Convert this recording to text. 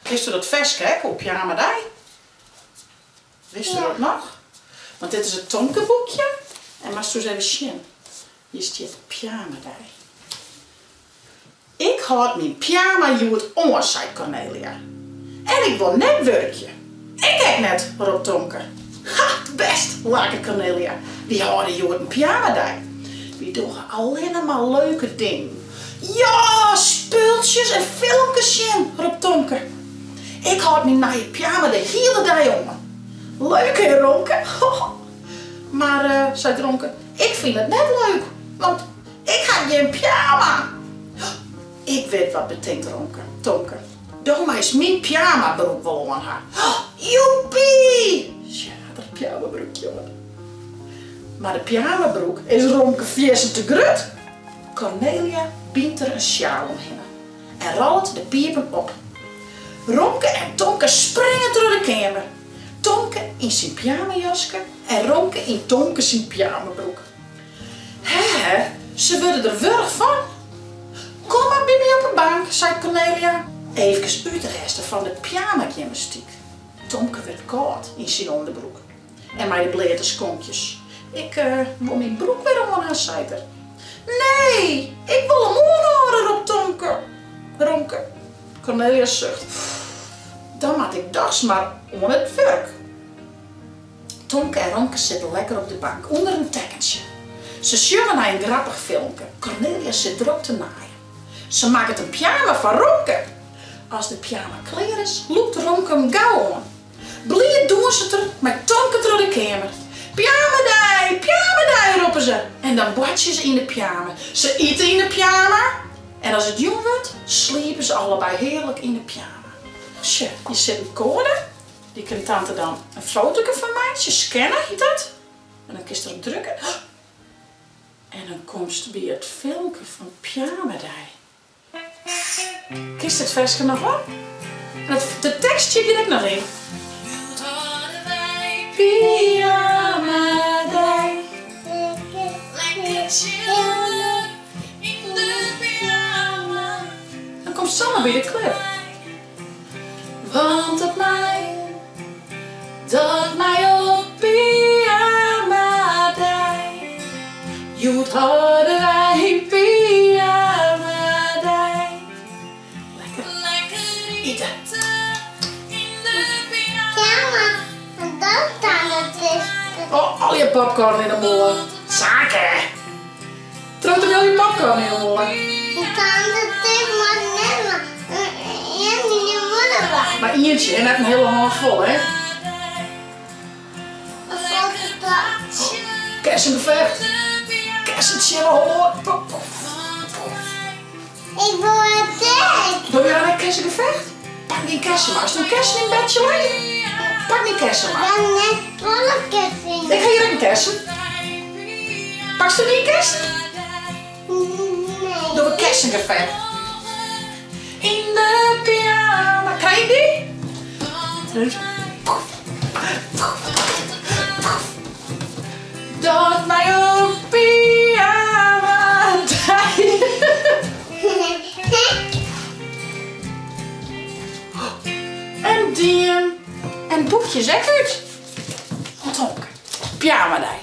Kinsto dat ferske ek oer pyjamadei? Witsto dat noch? Want dit is it Tomke-boekje en moatsto ris even sjen. Hjir stiet pyjamadei. Ik hâld myn pyjama hjoed oan, seit Kornelia. En ik wol net wurkje. Ik ek net, ropt Tomke. Ha, bêst, laket Kornelia. Wy hâlde hjoed in pyjamadei. Wy dogge allinne mar leuke dingen. Ja, spultsjes en filmkes sjen, ropt Tomke. Ik hâld myn nije pyjama de hiele dei oan. Leuk hè, Romke? Mar, seit Romke, ik fyn it net leuk, want ik ha gjin pyjama. Ik wit wat, betinkt Romke. Tomke, do meist myn pyjamabroek wol oan ha. Joepie! Sjoch, hat er it pyjamabroekje oan. Mar de pyjamabroek is Romke fierstente grut. Kornelia bynt der in sjaal omhinne en rôlet de pipen op. Romke en Tomke springe troch de keamer. Tomke yn syn pyjamajaske en Romke yn Tomke syn pyjamabroek. Hè, se wurde der wurch fan. Kom mar by my op 'e bank, seit Kornelia. Eefkes útrêste fan de pyjamagymnastyk. Tomke wurdt kâld yn syn ûnderbroek en mei de bleate skonkjes. Ik wol myn broek wer oan ha, seit er. Nee, ik wol him oanhâlde, ropt Tomke. Romke. Kornelia sucht. Dan moat ik dochs mar oan it wurk. Tomke en Romke sitte lekker op de bank ûnder in tekkentsje. Se sjogge nei in grappich filmke. Kornelia sit drok te naaien. Se makket in pyjama foar Romke. As de pyjama klear is, lûkt Romke him gau oan. Bliid dûnset er mei Tomke troch de keamer. Pyjamadei, pyjamadei, roppe se. En dan boartsje se yn de pyjama. Se ite yn de pyjama. En as it jûn wurdt, sliepe se allebei hearlik yn de pyjama. Sjoch, hjir sit in koade. Dy kin tante dan in fotoke fan meitsje, scanne hjit dat. En dan kinst derop drukke. En dan komst by it filmke fan pyjamadei. Kinst it ferske noch wol? En de tekst stiet hjir ek noch yn. Hjoed hâlde wy Pyjamadei. Lekker chillen yn de pyjama. Dan komst samar by de klip. Want dat mei, dat mei op pyjamadei. Hjoed hâlde wy pyjamadei. Lekker ite yn de pyjama. Oh, al je popcorn yn 'e mûle. Sake! Triuwt er al je popcorn yn 'e mûle? Mar ientsje, en net in hiele hân fol, hè? Kessengefecht! Kessen tsjin 'e holle! Ik wol it ek! Dogge wy dan ek kessengefecht? Pak dyn kessen mar. Hast in kessen yn bedsje lizzen? Pak dyn kessen mar. Ik ha net folle kessen. Ik ha hjir ek in kessen. Paksto dyn kessen? Nee. Dogge we kessengefecht. Yn de pyjama. Krij ik dy? Dat mei op pyjamadei. En dien. En it boekje is ek út. Tomke, pyjamadei.